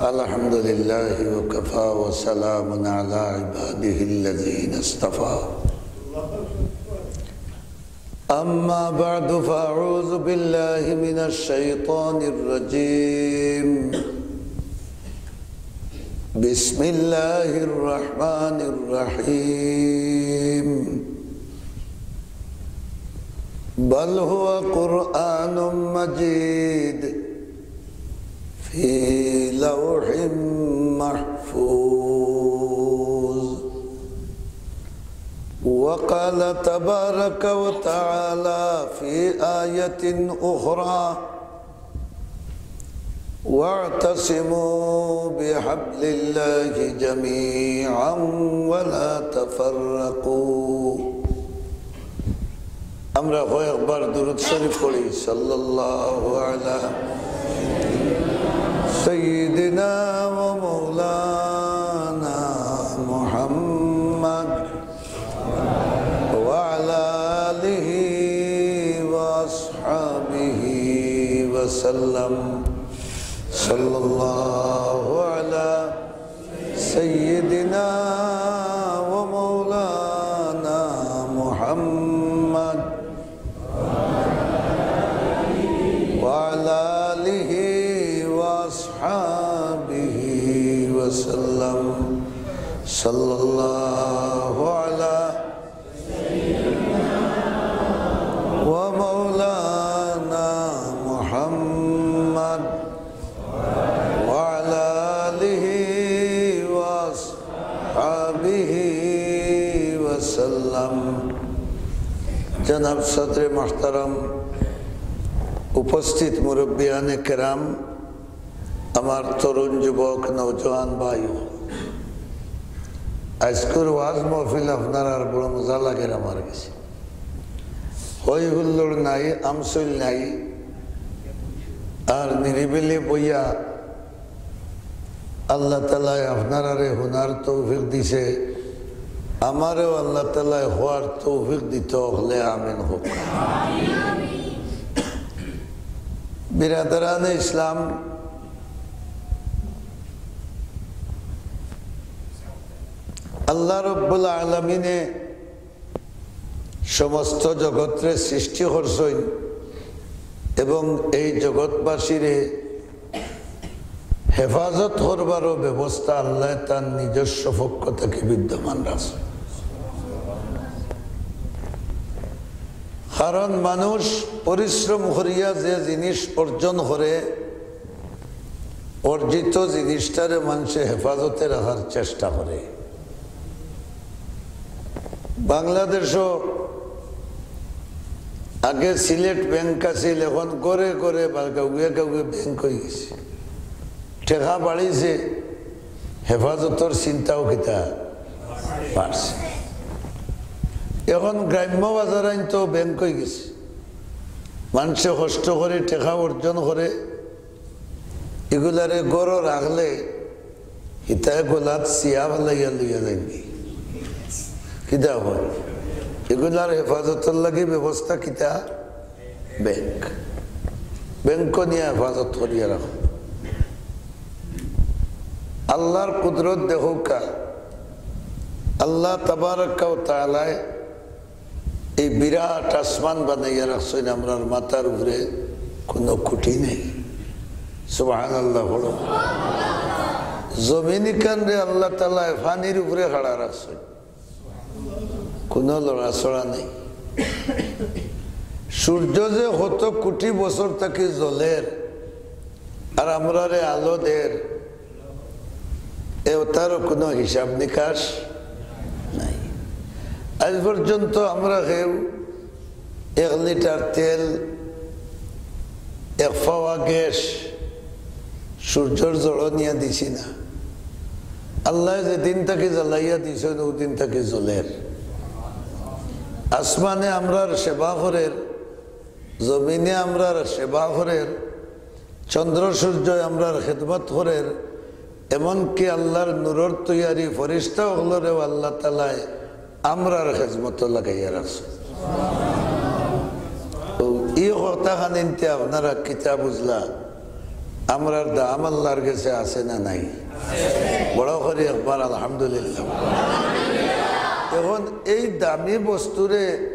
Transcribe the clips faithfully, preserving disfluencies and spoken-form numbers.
الحمد لله وكفى وسلام على عباده الذين اصطفى. أما بعد، فأعوذ بالله من الشيطان الرجيم. بسم الله الرحمن الرحيم. بل هو قرآن مجيد في لوح محفوظ. وقال تبارك وتعالى في آية أخرى: واعتصموا بحبل الله جميعا ولا تفرقوا. আমরা কয়েকবার দুরূদ শরীফ পড়ি, সাল্লাল্লাহু আলা সাইয়্যিদিনা ওয়া মাওলানা মুহাম্মদ ওয়া আলা আলিহি ওয়া আসহাবিহি ওয়া সাল্লাম। সাল্লাল্লাহু আলা سيدنا ومولانا محمد وعلى آله وأصحابه وسلم. صلى الله على ومولانا محمد وعلى آله وأصحابه وسلم. জনাব সদরে মুহতারাম, উপস্থিত মুরব্বিয়ানে কেরাম, আমার তরুণ যুবক নওজোয়ান ভাই, আইজকুর ওয়াজ মাহফিল আপনারার বড় মজা লাগের আমার গেছে। হই হুল্লোড় নাই, আমসইল নাই, আর নিরিবিলি বইয়া আল্লাহ তাআলায় আপনারারে হুনার তৌফিক দিছে, আমারেও আল্লাহ তাআলায় হওয়ার তৌফিক দিতো, হকলে আমিন কউক্কা। বিরাদরানে ইসলাম, আল্লাহ রব্বুল আলামিনে সমস্ত জগতরে সৃষ্টি করছইন এবং এই জগতবাসীরে হেফাজত করবারও ব্যবস্থা আল্লায় তান নিজস্ব পক্ষ থাকি বিদ্যমান রাখছইন। কারণ মানুষ পরিশ্রম করিয়া যে জিনিস অর্জন করে, অর্জিত জিনিসটারে মানষে হেফাজতে রাখার চেষ্টা করে। বাংলাদেশও আগে সিলেট ব্যাংক আছিল, এখন ঘরে ঘরে বা গাউয়ে গাউয়ে ব্যাংক অইগেছে। টেকা বাড়িছে, হেফাজতর চিন্তাও কিতা বাড়ছে। এখন গ্রাম্য বাজারাইনতো ব্যাংক অইগেছে, মানষে কষ্ট করি টেকা অর্জন করে, ইগুলারে ঘরো রাখলে হিতায় গলাত ছিয়া ফালাইয়া লইয়া যাইবি। কিতা অয়? ইগুলার হেফাজতর লাগি ব্যবস্থা কিতা? ব্যাংক। ব্যাংকো নিয়া হেফাজত করিয়া রাখো। আল্লার কুদরত দেখউক্কা। আল্লাহ তাবারাকা ওয়া তাআলায় এই বিরাট আসমান বানাইয়া রাখছইন আমরার মাথার উপরে, কুনু খুঁটি নাই। সুবহানাল্লাহ পড়ো। জমিন ইখানরে আল্লাহ তাআলায় পানির উপরে খাড়া রাখছইন, কুনু লড়াচড়া নাই। সূর্য যে কত কোটি বছর থাকি জ্বলের, আর আমরারে আলো দের, এ, তারও কুনু হিসাব নিকাশ নাই। আইজ পর্যন্ত আমরা কেউ এক লিটার তেল, এক পাওয়া গ্যাস সূর্যর জ্বলনিয়া দিছি না। আল্লায় যেদিন থাকি জ্বালাইয়া দিছইন, অউ দিন থাকি জ্বলের। আসমানে আমরার সেবা করের, জমিনে আমরার সেবা করের, চন্দ্র সূর্যয় আমরার খেদমত করের, এমনকি আল্লার নূরর তৈয়ারি ফেরেশতা অকলরেও আল্লাহ তাআলায় আমরার খেদমতো লাগাইয়া রাখছইন। তো ই কথাখানিন্তে আপনারা কিতা বুঝলা? আমরার দাম আল্লাহর গেছে আছে না নাই? বড় করি একবার আলহামদুলিল্লাহ। এখন এই দামি বস্তুরে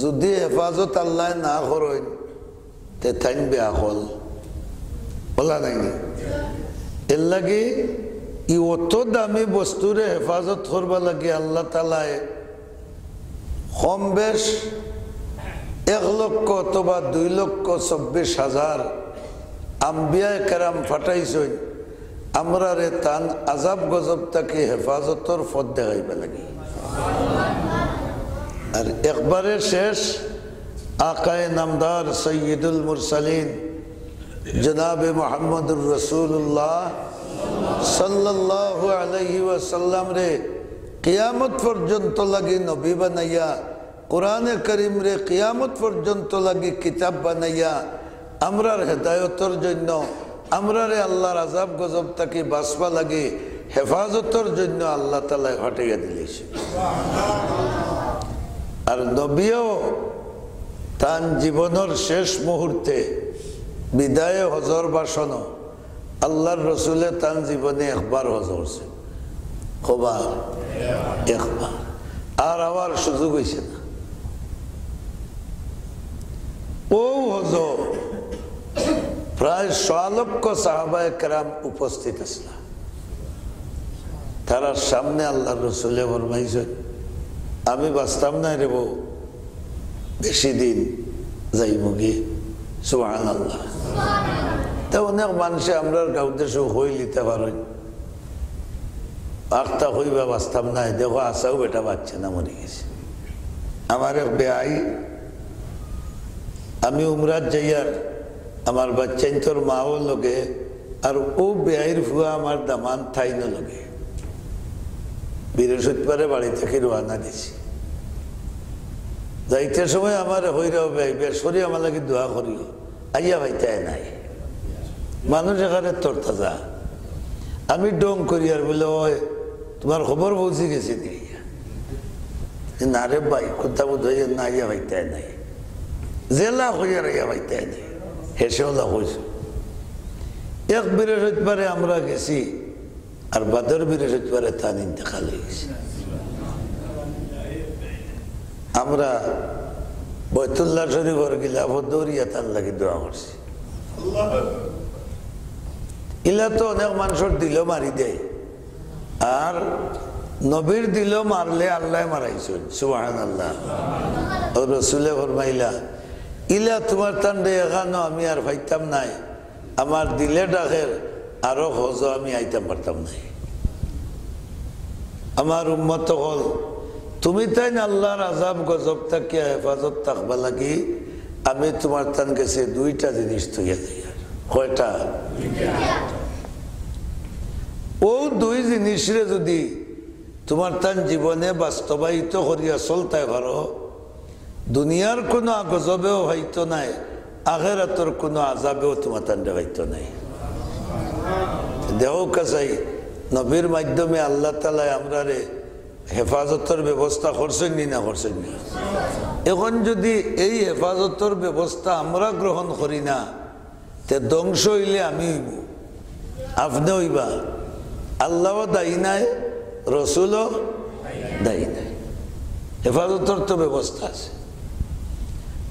যুদি হেফাজত আল্লায় না করইন, তে তাইন বেআকল। অলা নায়নি? এরলাগি ই অত দামি বস্তুরে হেফাজত করবার লাগি আল্লাহ তাআলায় কম বেশ এক লক্ষ অথবা দুই লক্ষ চব্বিশ হাজার আম্বিয়ায়ে কেরাম পাঠাইছইন, আমরারে তান আযাব গজব থাকি হেফাজতর পথ দেখাইবার লাগি। আর একবারে শেষ আকায়ে নামদার সৈয়দুল মুরসালিন জনাবে মুহাম্মদুর রাসূলুল্লাহ সাল্লাল্লাহু আলাইহি ওয়াসাল্লামরে কিয়ামত পর্যন্ত লাগি নবী বানাইয়া, কোরআনে করিমরে কিয়ামত পর্যন্ত লাগি কিতাব বানাইয়া, আমরার হেদায়তর জন্য, আমরারে আল্লাহর আযাব গজব থাকি বাঁচবার লাগি হেফাজতর জন্য আল্লাহ তাআলায় পাঠাইয়া দিলাইছইন। আর নবীও তান জীবনর শেষ মুহূর্তে বিদায় হজর ভাষণও আল্লাহর রসুলে তান জীবনে একবার হজ করছে। কবার? একবার। আর আবার সুযোগ অইছে না। অউ হজ প্রায় সোয়া লক্ষ সাহাবায়ে কেরাম উপস্থিত আছলা। তারার সামনে আল্লাহর রসুলে ফরমাইছইন, "আমি বাঁচতাম নায় রে বা, বেশি দিন যাইমুগি।" সুবহানাল্লাহ। তে অনেক মানষে আমরার গাঁও দেশো কইলিতা পারইন, আখতা কইবা বাঁচতাম নায়, দেখো আছাউ বেটা বাঁচছে না, মরি গেছে। আমার এক বেয়াই, আমি উমরাত যাইয়ার, আমার বাইচ্চাইন্তর মাও লগে, আর অউ বেয়াইর ফুয়া আমার দামান তাইনও লগে। বৃহস্পতিবারে বাড়ি থাকি রওয়ানা দিছি। যাইতে সময় আমারে কইরা, "ও বেয়াই, বেশ করি আমার লাগি দোয়া করিও।" আইয়া পাইতায় নায়। মানুষ এখানে তরতাজা। আমি ঢং করি আর বলে, "ওই, তুমার খবর পৌঁছি গেছে নি?" "না রে ভাই, কথা বুঝাই না, আইয়া পাইতায় নায়।" যেলা কইয়ার আইয়া পাইতায় নায়। হেষে অলা কইছে। এক বৃহস্পতিবারে আমরা গেছি, আর বাদর বৃহস্পতিবারে তান ইন্তেকাল অই গেছে। আমরা বয়তুল্লাহ শরীফর গিলাফো দৌড়িয়া তান লাগি দোয়া করছি। ইলা তো অনেক মানষর দিলো মারি দেয়, আর নবীর দিলো মারলে আল্লায় মারাইছইন। সুবহানাল্লাহ। অউ রসুলে ফরমাইলা, "ইলা তুমার তানরে এখানো আমি আর পাইতাম নায়।" আমার দিলে ডাকের, আরো হজো আমি আইতাম পারতাম নায়। আমার উম্মত অকল, তুমি তাইন আল্লাহর আযাব গজব থাকিয়া হেফাজত থাকবার লাগি আমি তুমার তান গেছে দুইটা জিনিস থইয়া যাইয়ার। কয়টা? অউ দুই জিনিসরে যুদি তুমার তান জীবনে বাস্তবায়িত করিয়া চলতায় পারো, দুনিয়ার কুনু গজবেও পাইতো নায়, আখেরাতর কুনু আযাবেও তুমার তানরে পাইতো নায়। দেখউক্কা চাই, নবীর মাধ্যমে আল্লাহ তাআলায় আমরারে হেফাজতর ব্যবস্থা করছইন নি না করছইন না? এখন যুদি এই হেফাজতর ব্যবস্থা আমরা গ্রহণ করি না, তে ধ্বংস অইলে আমি অইমু, আপনে অইবা। আল্লাও দায়ী নায়, রসুলও দায়ী নায়। হেফাজতর তো ব্যবস্থা আছে।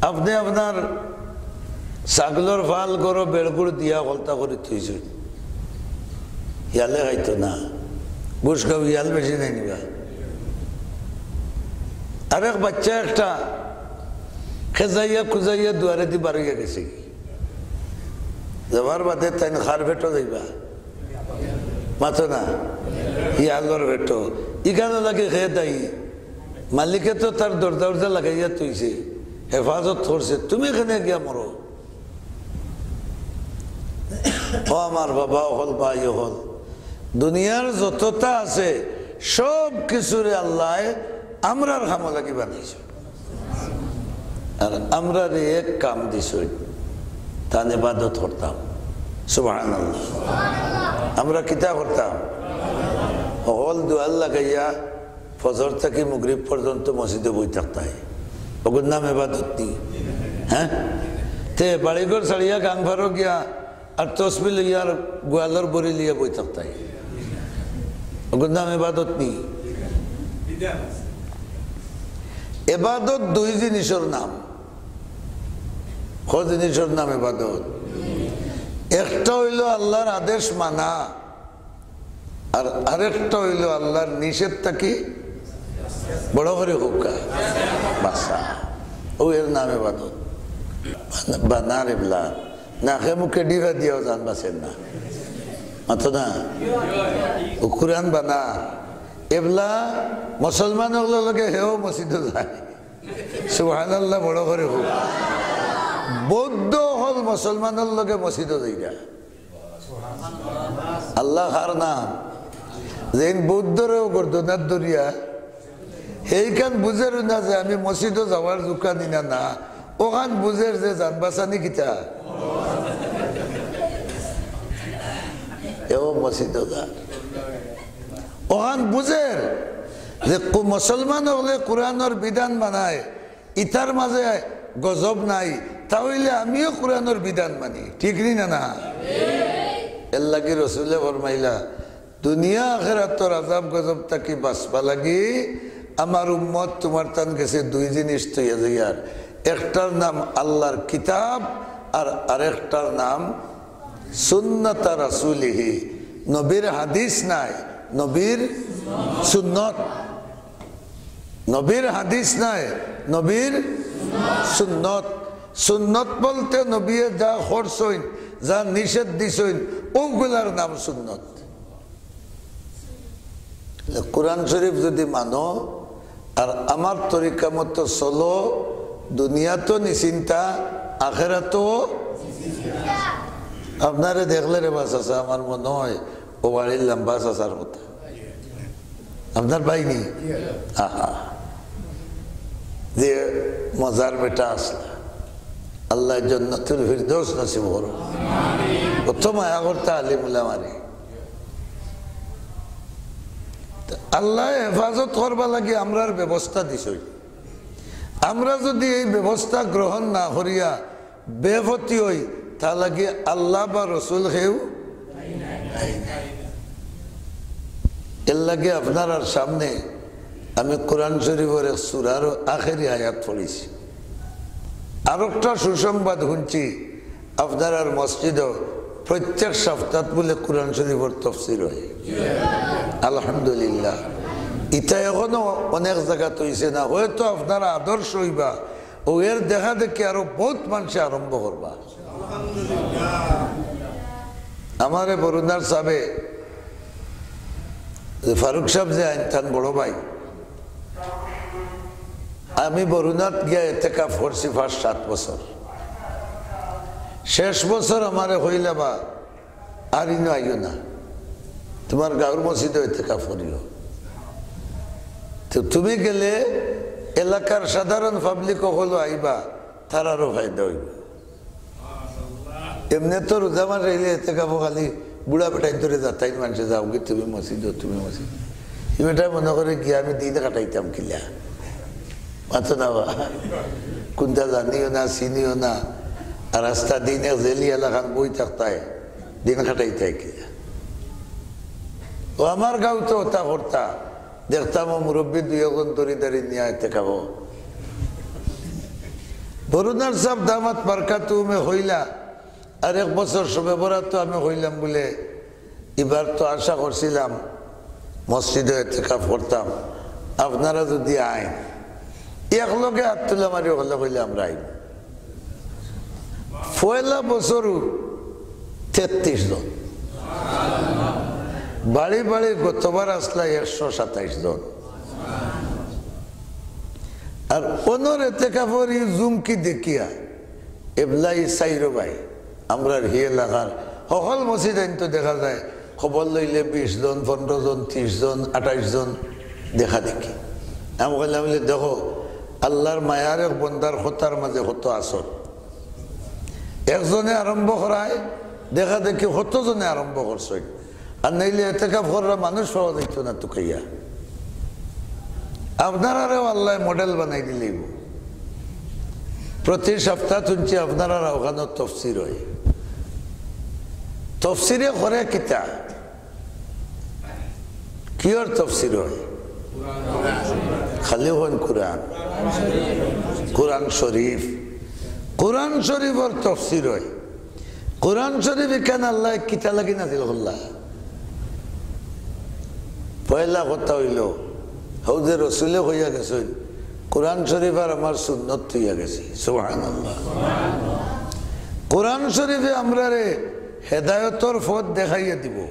আপনে আপনার ছাগলর ফাল ঘরো বেড়গুড় দিয়া হলতা করি থইছইন, হিয়ালে খাইতো না। ঘুষ খাও হিয়াল বেশি নায় নি বা? আরেক বাইচ্চা একটা খেজাইয়া খুজাইয়া দুয়ারেদি বারইয়া গেছে। যাবার বাদে তাইন কার পেটো যাইবা? মাতো না, হিয়ালর পেটো। ইখানো লাগি কে দায়ী? মালিকে তো তার দরজা উরজা লাগাইয়া থইছে, হেফাজত করছে, তুমি কেনে গিয়া মরো। ও আমার বাবা অকল, ভাই অকল, দুনিয়ার যততা আছে সব কিছুরে আল্লায় আমরার কামো লাগি বানাইছে। আর আমরারে এক কাম দিছইন, তান ইবাদত করতাম। সুবহানাল্লাহ। আমরা কিতা করতাম? অকল দুয়ার লাগাইয়া ফজর থাকি মাগরিব পর্যন্ত মসজিদো বই থাকতায়। অগুর নাম ইবাদত নি? হ্যাঁ? তে বাড়িঘর ছাড়িয়া গাঙ পারো গিয়া আর তসবি লইয়া আর গোয়ালর বড়ি লইয়া বই থাকতায়। ওগুর নাম এবাদত নি? এবাদত দুই জিনিসর নাম। ক জিনিসর নাম এবাদত? একটা অইলো আল্লার আদেশ মানা, আর আরেকটা অইলো আল্লার নিষেধ থাকি, বড় করি কউক্কা, বাঁচা। অউ এর নাম এবাদত। বানার এবলা নাকে মুখে ডিবা দিয়াও জান বাঁচের না। মাতো না? অউ কুরআন বানা। এবলা মুসলমান অকলর লগে হেও মসজিদো যায়। সুবহানাল্লাহ, বড় করি কউক্কা। বৌদ্ধ অকল মুসলমানর লগে মসজিদো যাইরা। আল্লাহ কার নাম? যেইন বৌদ্ধরেও গর্দনাত ধরিয়া, হেইখান বুঝের না যে আমি মসজিদো যাওয়ার যোগ্য নি না, না। অখান বুঝের যে জান বাঁচানি কিতা। এও মসজিদো যার। অখান বুঝের যে কু-, মুসলমান অকলে কুরআনর বিধান মানায়, ইতার মাঝে গজব নাই, তা অইলে আমিও কুরআনর বিধান মানি, ঠিক নি না, না? এরলাগি রসুলে ফরমাইলা, দুনিয়া আখেরাতর আজাব গজব থাকি বাঁচবার লাগি আমার উম্মত তুমার তান গেছে দুই জিনিস থইয়া যাইয়ার। একটার নাম আল্লার কিতাব, আর আরেকটার নাম সুন্নাতা রাসূলিহি। নবীর হাদিস নায়, নবীর সুন্নত। নবীর হাদিস নায়, নবীর সুন্নত। সুন্নত বলতে নবীয়ে যা করছইন, যা নিষেধ দিছইন, অউগুলার নাম সুন্নত। কুরআন শরীফ যুদি মানো আর আমার তরিকা মতো চলো, দুনিয়াতও নিশ্চিন্তা, আখেরাতও। আপনারে দেখলে রে বা চাচা, আমার মনো অয় অউ বাড়ির লাম্বা চাচার কথা। আপনার ভাই নি? আহা, যে মজার বেটা আছলা, আল্লায় জান্নাতুল ফিরদৌস নসিব করো। অত মায়া করতা আলিম উলামারে। আল্লায় হেফাজত করবার লাগি আমরার ব্যবস্থা দিছইন। আমরা যুদি এই ব্যবস্থা গ্রহণ না করিয়া বেপথি অই, তা লাগি আল্লা বা রসুল কেউ। এরলাগি আপনারার সামনে আমি কুরআন শরীফর এক সূরার আখেরি আয়াত পড়ছি। আরোকটা সুসংবাদ হুনছি, আপনারার মসজিদো প্রত্যেক সপ্তাহত বুলে কুরআন শরীফর তফসির অয়। আলহামদুলিল্লাহ। ইতা এখনো অনেক জাগাত অইছে না, হয়তো আপনারা আদর্শ অইবা, অউ এর দেখা দেখি আরো বউত মানষে আরম্ভ করবা। আমারে বরুণার সাবে, ফারুক সাব যে আইন, তান বড় ভাই, আমি বরুণাত গিয়া এতেকাফ করছি পাঁচ সাত বছর। শেষ বছর আমারে কইলা, "বা, আর ইনো আইও না, তুমার গাউর মসজিদো এতেকাফ করিও।" তো তুমি গেলে এলাকার সাধারণ পাবলিক অকলও আইবা, তারারও ফায়দা অইবো। এমনে তো রোজা মাস আইলে এতেকাফো খালি বুড়া বেটাইন্তরে যাতাইন মানষে, "যাওগি তুমি মসজিদো, তুমি মসজিদো।" ই বেটায় মনো করে কি আমি দিন কাটাইতাম কিলা? মাতো না বা। কুনতা জানিও না, চিনিও না। আর আস্তা দিন এক জেলি এলাখান বই থাকতায়, দিন কাটাইতায় কিলা? অউ আমার গাউত তো অতা করতা। দেখতাম অউ মুরব্বি দুই একজন দড়ি দাড়ি নিয়া এতেকাফো। বরুণার সাব দামাত বারকাতুহুমে কইলা, আর এক বছর শবে বরাত তো আমি কইলাম বুলে, ইবার তো আশা করছিলাম মসজিদো এতেকাফ করতাম, আপনারা যুদি আইন, একলগে আত তুলা মারি অকলে কইলে আমরা আইমু। পয়লা বছরও তেত্রিশ জন। বাড়ি বাড়ি গতবার আছলা একশো সাতাইশ জন। আর অনর এতেকাফর ই জুমকি দেখিয়া, এবলা ই চাইরো ভাই, আমরার হি এলাকার হকল মসজিদাইন্তো দেখা যায়, খবর লইলে বিশ জন, পনরো জন, তিরিশ জন, আটাইশ জন দেখা দেখি। আমি কইলাম বুলে, "দেখো, আল্লার মায়ার এক বন্দার কথার মাঝে কত আসর।" একজনে আরম্ভ করায়, দেখা দেখি কতজনে আরম্ভ করছইন। আর নাইলে এতেকাফ কররা মানুষ পাওয়া যাইতো না তুকাইয়া। আপনারারেও আল্লায় মডেল বানাই দিলাইবো। প্রতি সপ্তাহ হুনছি আপনারার অখানো তফসির অয়। তফসিরে করে কিতা? কিয়র তফসির অয়? খালি কইন কোরআন। কোরআন শরীফ। কোরআন শরীফর তফসির অয়। কোরআন শরীফ ইখান আল্লায় কিতা লাগি নাজিল করলা? পয়লা কথা অইলো, হউ যে রসুলে কইয়া গেছইন, "কোরআন শরীফ আর আমার সুন্নত থইয়া গেছি।" সুবহানাল্লাহ। কোরআন শরীফে আমরারে হেদায়তর পথ দেখাইয়া দিবো,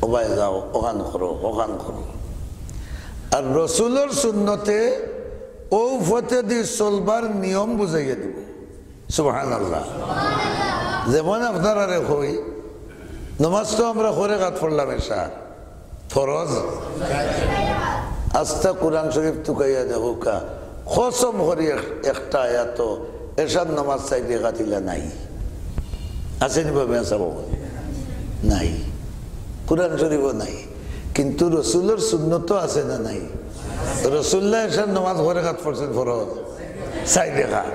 "ও ভাই যাও, অখান করো, অখান করো।" আর রসুলর সুন্নতে অউ পথেদি চলবার নিয়ম বুঝাইয়া দিবো। সুবহানাল্লাহ। যেমন আপনারারে কই, নমাজ তো আমরা কয় রেকাত পড়লাম এশার, ফরজ। আস্তা কোরআন শরীফ তুকাইয়া দেখউক্কা, কসম করি এক-, একটা আয়াতো এশার নমাজ চাইর রেকাত ইলা নাই। আছে নি বা মিয়া সাব? নাই। কোরআন শরীফো নাই। কিন্তু রসুলর সুন্নতো আছে না নাই? রসুল্লায় এশার নমাজ কয় রেকাত পড়ছইন ফরজ? চাইর রেকাত।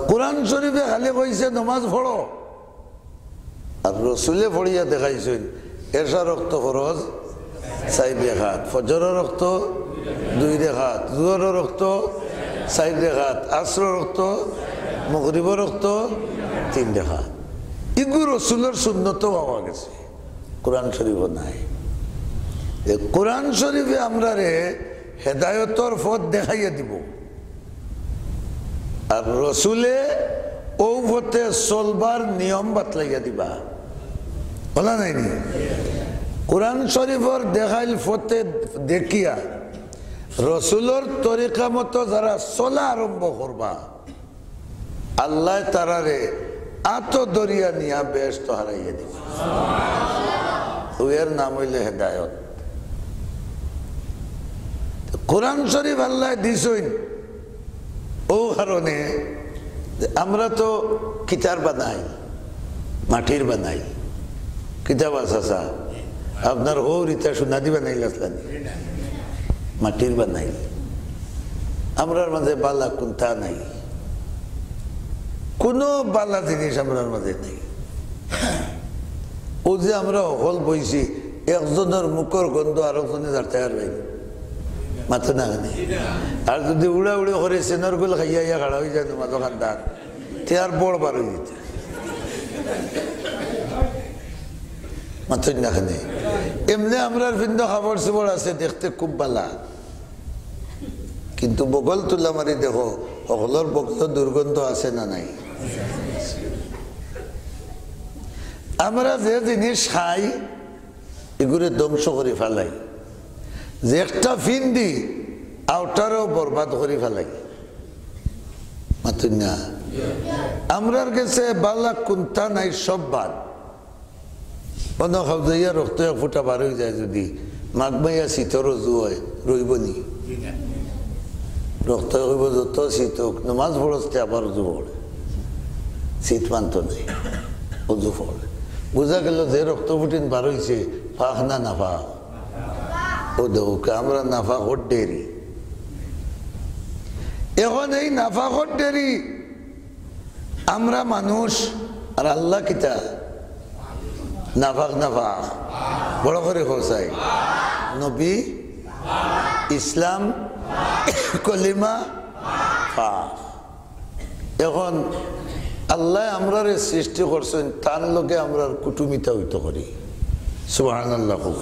কোরআন শরীফে খালি কইছে নমাজ পড়ো, আর রসুলে পড়িয়া দেখাইছইন এশার অক্ত ফরজ চাইর রেকাত, ফজরর অক্ত দুই রেকাত, জোহরর অক্ত চাইর রেকাত, আসরর অক্ত, মাগরিবর অক্ত তিন রেকাত। ইগু রসুলর সুন্নতো পাওয়া গেছে, কোরআন শরীফো নাই। এ কোরআন শরীফে আমরারে হেদায়তর পথ দেখাইয়া দিবো। আর রসুলে অউ পথে চলবার নিয়ম বাতলাইয়া দিবা। অলা নায় নি? কোরআন শরীফর দেখাইল পথে দেখিয়া রসুলর তরিকা মতো যারা চলা আরম্ভ করবা, আল্লায় তারারে আতো ধরিয়া নিয়া বেহেস্তো হারাইয়া দিবা। অউ এর নাম অইলো হেদায়ত। কোরআন শরীফ আল্লায় দিছইন অউ কারণে যে আমরা তো কিতার বানাই, মাটির বানাই। কিতা বা চাচা, আপনার হউর ইতা সোনাদি বানাইল আছলা নি? মাটির বানাইল। আমরার মাঝে বালা কুন্তা নাই, কুনু বালা জিনিস আমরার মাঝে নাই। অউ যে আমরা হকল বইছি, একজনর মুখর গন্ধ আরকজনে জারতায় পারবায় নি? মাতো না কেনে? আর যুদি উড়াউড়ি করি সেনর গুল খাইয়া আইয়া খাড়া অইযায় নমাজো কান্দাত, তে আর বড় বার অইযিতা। মাতইন না কেনে? এমনে আমরার পিন্দা কাপড়-চোপড় আছে, দেখতে খুব বালা, কিন্তু বগল তুলা মারি দেখো, হকলর বগলো দুর্গন্ধ আছে না নাই? আমরা যে জিনিস খাই, ইগুরে ধ্বংস করি ফালাই। যে একটা পিন্দি, অউটারেও বরবাদ করি ফালাই। মাতইন না। আমরার গেছে বালা কুন্তা নাই, সব বাদ। অনো খাউজাইয়া রক্ত এক ফুটা বার অইযায় যুদি, মাগমাইয়া শীতর অজু অয়, রইবো নি? রক্তয় কইবো, "যত শীত অউক, নমাজ পড়ছ তে আবার অজু পড়।" শীত মানতো নায়, অজু পড়। বুঝা গেলো যে রক্ত ফুটিন বার অইছে, পাক না নাপাক? অউ দেখউক্কা, আমরা নাপাকর ঢেরি। এখন এই নাপাকর ঢেরি আমরা মানুষ, আর আল্লাহ কিতা? নাপাক, নাপাক। বড় করি কও চাই। নবী, ইসলাম, কলিমা, পাক। এখন আল্লায় আমরারে সৃষ্টি করছইন, তান লগে আমরার কুটুমিতা অইতো করি। সুবহানাল্লাহ।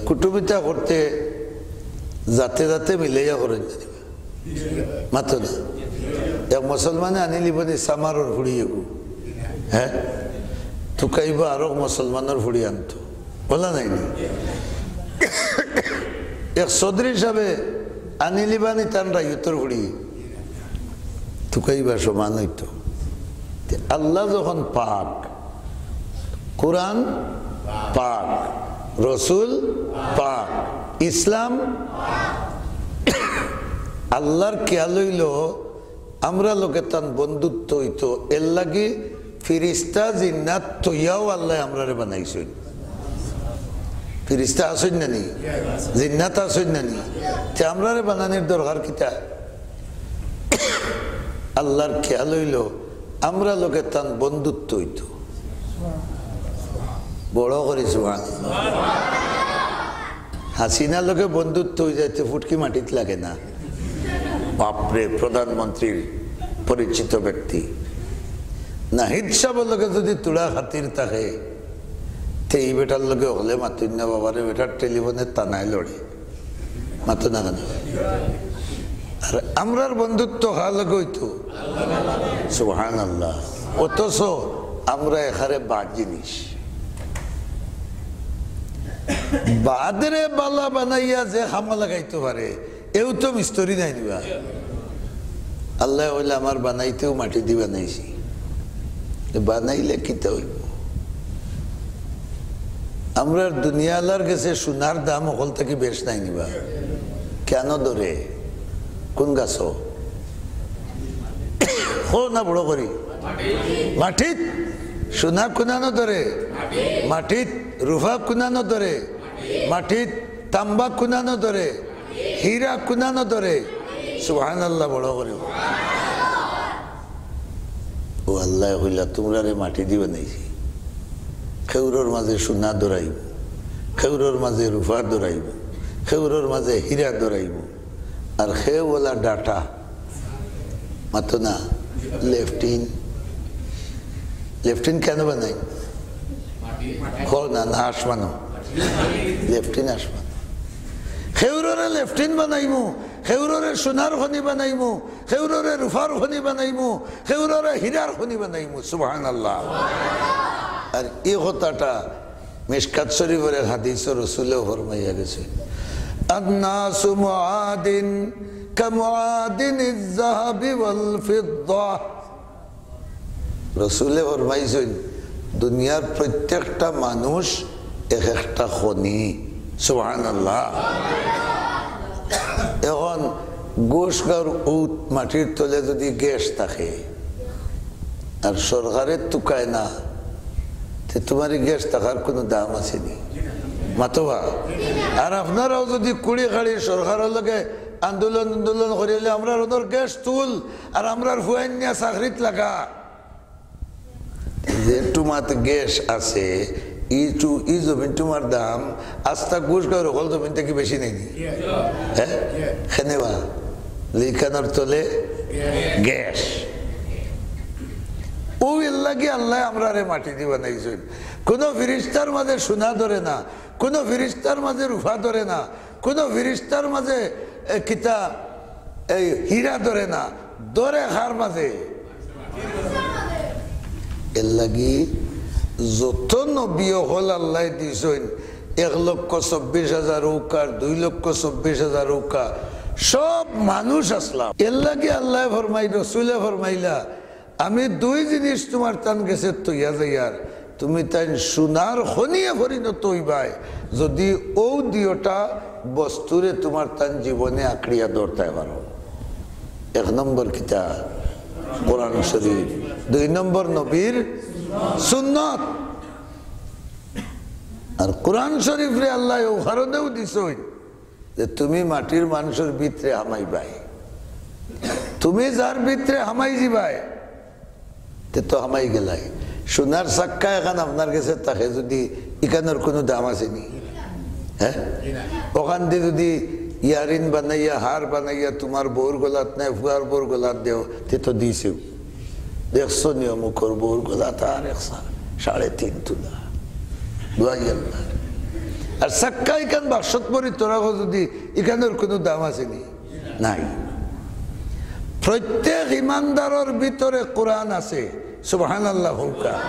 কুটুমিতা করতে জাতে জাতে মিলাইয়া করইন না। মাতো না। এক মুসলমানে আনিলিবো নি চামারর ফুড়ি এগু, হে? তুকাইবা আরক মুসলমানর ফুড়ি আনতো। অলা নায় নি? এক চৌধুরী সাবে আনিলিবা নি তান রাইয়তর ফুড়ি, তুকাইবা সমান অইতো। তে আল্লাহ যখন পাক, কোরআন পাক, রসুল পাক, ইসলাম, আল্লাহর খেয়াল অইলো আমরা লগে তান বন্ধুত্ব অইতো, এরলাগি ফিরিস্তা জিন্নাত থইয়াও আল্লায় আমরারে বানাইছইন। ফিরিস্তা আছইন না নি? জিন্নাত আছইন না নি? তে আমরারে বানানির দরকার কিতা? আল্লাহর খেয়াল অইলো, আমরার লগে তান বন্ধুত্ব অইতো। বড় করি সুবহান। হাসিনার লগে বন্ধুত্ব অই যাইতে ফুটকি মাটিত লাগে না। বাপরে, প্রধানমন্ত্রীর পরিচিত ব্যক্তি। নাহিদ সাবর লগে যুদি তুড়া খাতির থাকে, তে ই বেটার লগে অকলে মাতইন না বাবারে, বেটার টেলিফোনে তানায় লড়ে। মাতো না কেনে? আর আমরার বন্ধুত্ব কার লগে অইতো? সুবহানাল্লাহ। অথচ আমরা এখানে বাদ জিনিস। বাদরে বালা বানাইয়া যে কামো লাগাইতো পারে, এও তো মিস্ত্রি নায় নি বা। আল্লায় কইলা, "আমার বানাইতেউ মাটি দি বানাইছি।" তে বানাইলে কিতা অইবো? আমরার দুনিয়াআলার গেছে সোনার দাম হকল থাকি বেশ নায় নি বা? কেনে ধরে? কুন গাছো? কও না বড় করি। মাটিত। সোনা কুনানো ধরে? মাটিত। রুফা কুনানো ধরে? মাটিত। তাম্বা কুনানো ধরে? হীরা কুনানো ধরে? সুবহানাল্লাহ বড় করি। ও আল্লায় কইলা, "তুমরারে মাটি দি বানাইছি, খেউরর মাঝে সোনা ধরাইমু, খেউরর মাঝে রুফা ধরাইমু, খেউরর মাঝে হীরা ধরাইমু।" আর খেউ অলা ডাটা, মাতো না, লেফটিন। লেফটিন কেনে বানাই? কও না, না আসমানো। লেফটিন আসমানো। খেউররে লেফটিন বানাইমু, খেউররে সোনার খনি বানাইমু, খেউররে রুফার খনি বানাইমু, খেউররে হীরার খনি বানাইমু। সুবহানাল্লাহ। আর ই কথাটা মিশকাত শরীফর এক হাদিসো রসুলেও ফরমাইয়া গেছে, "আন্নাসু মুআদিন কামুআদিনিজ যাহাবি ওয়াল ফিদ্দা।" রসুলে ফরমাইছইন, দুনিয়ার প্রত্যেকটা মানুষ এক একটা খনি। সুবহানাল্লাহ। এখন ঘোষগাঁওর উত মাটির তলে যুদি গ্যাস থাকে আর সরকারে তুকায় না, তে তুমার ই গ্যাস থাকার কুনু দাম আছে নি? মাতো বা। আর আপনারাও যুদি কুড়ি কাড়ি সরকারর লগে আন্দোলন, আন্দোলন করিলে আমরার অনর গ্যাস তুল, আর আমরার ফুয়াইন নিয়া চাকরিত লাগা। যে টুমাত গ্যাস আছে, ই টু-, ই জমিন টুমার দাম আস্তা ঘোষগাঁওর হকল জমিন থাকি বেশি নায় নি? হ্যাঁ? কেনে বা? ইখানর তলে গ্যাস। অউ এরলাগি আল্লায় আমরারে মাটি দি বানাইছইন। কুনু ফিরিস্তার মাঝে সোনা ধরে না, কুনু ফিরিস্তার মাঝে রুফা ধরে না, কুনু ফিরিস্তার মাঝে, এ, কিতা, এই হীরা ধরে না, ধরে কার মাঝে? এরলাগি যত নবী অকল আল্লায় দিছইন, এক লক্ষ চব্বিশ হাজার অউক আর দুই লক্ষ চব্বিশ হাজার অউক, সব মানুষ আছলা। এরলাগি আল্লায় ফরমাই, রসুলে ফরমাইলা, "আমি দুই জিনিস তুমার তান গেছে থইয়া যাইয়ার, তুমি তাইন সোনার খনিয়ে পরিণত অইবায়, যুদি অউ দুইওটা বস্তুরে তুমার তান জীবনে আঁকড়িয়া ধরতায় পারো।" এক নম্বর কিতা? কোরআন শরীফ। দুই নম্বর নবীর সুন্নত। আর কোরআন শরীফরে আল্লায় অউ কারণেউ দিছইন যে তুমি মাটির মানুষর ভিতরে হামাইবায়, তুমি যার ভিতরে হামাই যিবায়, তে তো হামাই গেলায়। সোনার চাক্কা এখান আপনার গেছে থাকে যুদি, ইখানর কুনু দাম আছে নি? হ্যাঁ? অখান দি যুদি ইয়ারিং বানাইয়া, হার বানাইয়া তুমার বউর গলাত নায় ফুয়ার বউর গলাত দেও, তে তো দিছেউ। দেখছো নি অমুকর বউর গলাত হার এক সা-, সাড়ে তিন তুলা। দোয়াই আল্লাহ। আর চাক্কা ইখান বাক্সত ভরি থরাও যুদি, ইখানর কুনু দাম আছে নি? নাই। প্রত্যেক ইমানদারর ভিতরে কোরআন আছে। সুবহানাল্লাহ কউক্কা।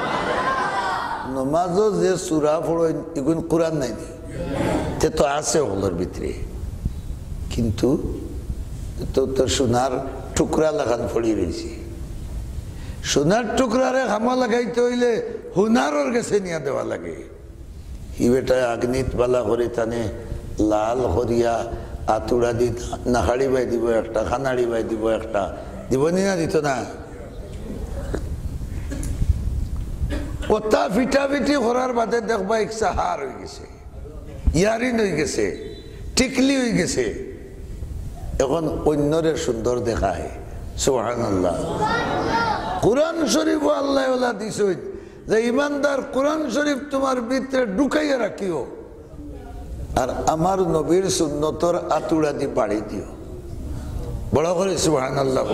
নমাজো যে সূরা পড়ইন, ইগুন কোরআন নায় নি? তে তো আছে অকলর ভিতরে। কিন্তু তো, তো সোনার টুকরা লাখান পড়ি রইছে। সোনার টুকরারে কামো লাগাইতে অইলে হুনারর গেছে নিয়া দেওয়া লাগে। ই বেটায় আগ্নিত বালা করি তানে লাল করিয়া আতুড়া দি নাকাড়ি বাই দিবো একটা, খানাড়ি বাই দিবো একটা, দিবো নি না দিতো না? অতা ফিটাফিটি করার বাদে দেখবায় ইকসা হার অইগেছে, ইয়ারিং অইগেছে, টিকলি অইগেছে। এখন অইন্যরে সুন্দর দেখায়। সুবহানাল্লাহ। কোরআন শরীফও আল্লায় ওলা দিছইন যে, "ইমানদার, কোরআন শরীফ তুমার ভিতরে ঢুকাইয়া রাখিও, আর আমার নবীর সুন্নতর আতুড়া দি বাড়ি দিও।" বড় করি সুবহানাল্লাহ।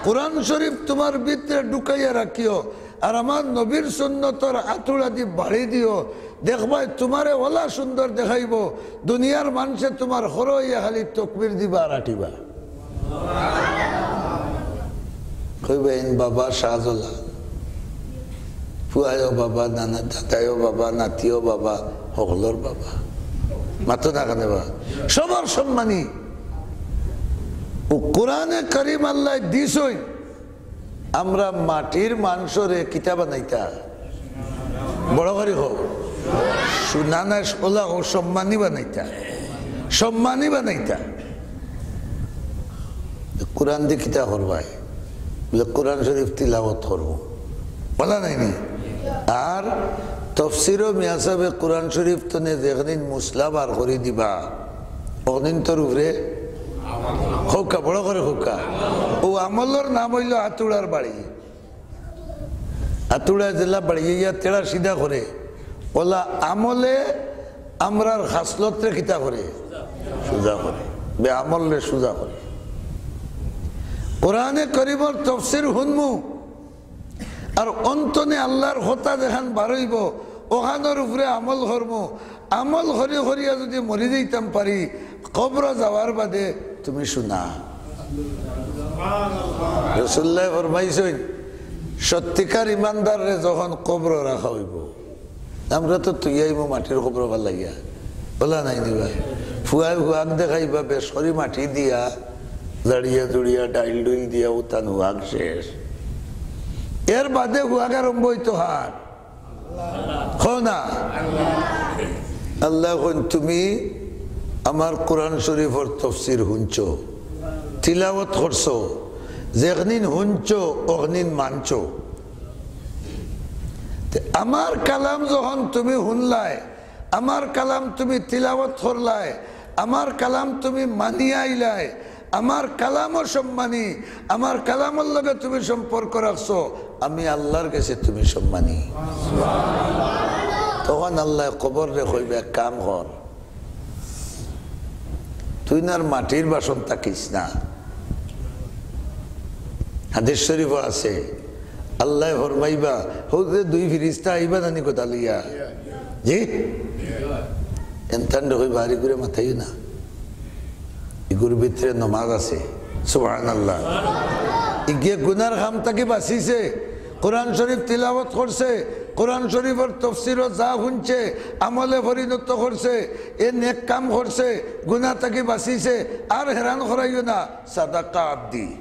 "কোরআন শরীফ তুমার ভিতরে ঢুকাইয়া রাখিও, আর আমার নবীর সুন্নতর আতুড়া দি বাড়ি দিও, দেখবায় তুমারে ওলা সুন্দর দেখাইবো, দুনিয়ার মানষে তুমার হরইয়া খালি তকবির দিবা আর আটিবা।" কইবা, "ইন বাবা শাহজালাল, ফুয়ায়ও বাবা, নানা, দাদায়ও বাবা, নাতিও বাবা, হকলর বাবা।" মাতো না কেনে বা? সবার সম্মানী। ও কোরআনে করিম আল্লায় দিছইন, আমরা মাটির মানষরে কিতা বানাইতা? বড় করি কও। সু-, না, না, ওলা কও, সম্মানী বানাইতা। সম্মানী বানাইতা। কোরআন দি কিতা করবায়? বলে, "কোরআন শরীফ তিলাওয়াত করমু।" বলা নাইনি? আর তফসিরও মিয়া সাবে কোরআন শরীফ তনে যেদিন মুসলা বার করি দিবা, অদিন তোর উপরে কউক্কা, বড় করি কউক্কা। ও আমলর নাম অইলো আতুড়ার বাড়ি। আতুড়ায় যেলা বাড়িয়া তেড়া সিধা করে, ওলা আমলে আমরার খাসলতরে কিতা করে? সুজা করে। বে আমলরে সুজা করে। কোরআনে করিমর তফসির হুনমু, আর অন্তনে আল্লার কথা যেখান বারইবো, ওখানর উপরে আমল করমু। আমল করি করিয়া যুদি মরি যাইতাম পারি, কবরো যাওয়ার বাদে তুমি শুনা। রাসুলুল্লায় ফরমাইছইন, সত্যিকার ইমানদাররে যখন কবরো রাখা অইবো, আমরা তো তুইয়াইমু মাটির কবরো ফালাইয়া, বলা নাইনি বা? ফুয়ায় ফুয়াক দেখাইবা, বেশ করি মাটি দিয়া, জাড়িয়া জুড়িয়া, ডাইল ডুইল দিয়া, উতান ফুয়াক শেষ। এর বাদে ফুয়াক আরম্ভ অইতো হার। কও না? আল্লায় কইন, "তুমি আমার কোরআন শরীফর তফসির হুনছো, তিলাওয়াত করছো, যেখনিন হুনছো, অখনিন মানছো। তে আমার কালাম যখন তুমি হুনলায়, আমার কালাম তুমি তিলাওয়াত করলায়, আমার কালাম তুমি মানিয়া আইলায়, আমার কালামও সম্মানী, আমার কালামর লগে তুমি সম্পর্ক রাখছো, আমি আল্লার গেছে তুমি সম্মানী।" তখন আল্লায় কবররে কইবা, "এক কাম কর, তুইন আর মাটির বাসন থাকিস না।" হাদিস শরীফও আছে, আল্লায় ফরমাইবা, "হউ যে দুই ফিরিস্তা আইবা নানি কথা লইয়া?" জি? এনতানরে কইবা, "আরে ইগুরে মাতাইও না, ইগুর ভিতরে নমাজ আছে।" সুবহানাল্লাহ। ইগিয়ে গুনার কাম থাকি বাঁচিছে, কোরআন শরীফ তিলাওয়াত করছে, কোরআন শরীফর তফসিরও যা হুনছে, আমলে পরিণত করছে, এ নেক কাম করছে, গুনা থাকি বাঁচিছে, আর হেরান করাইও না, সাদাকা আব্দি।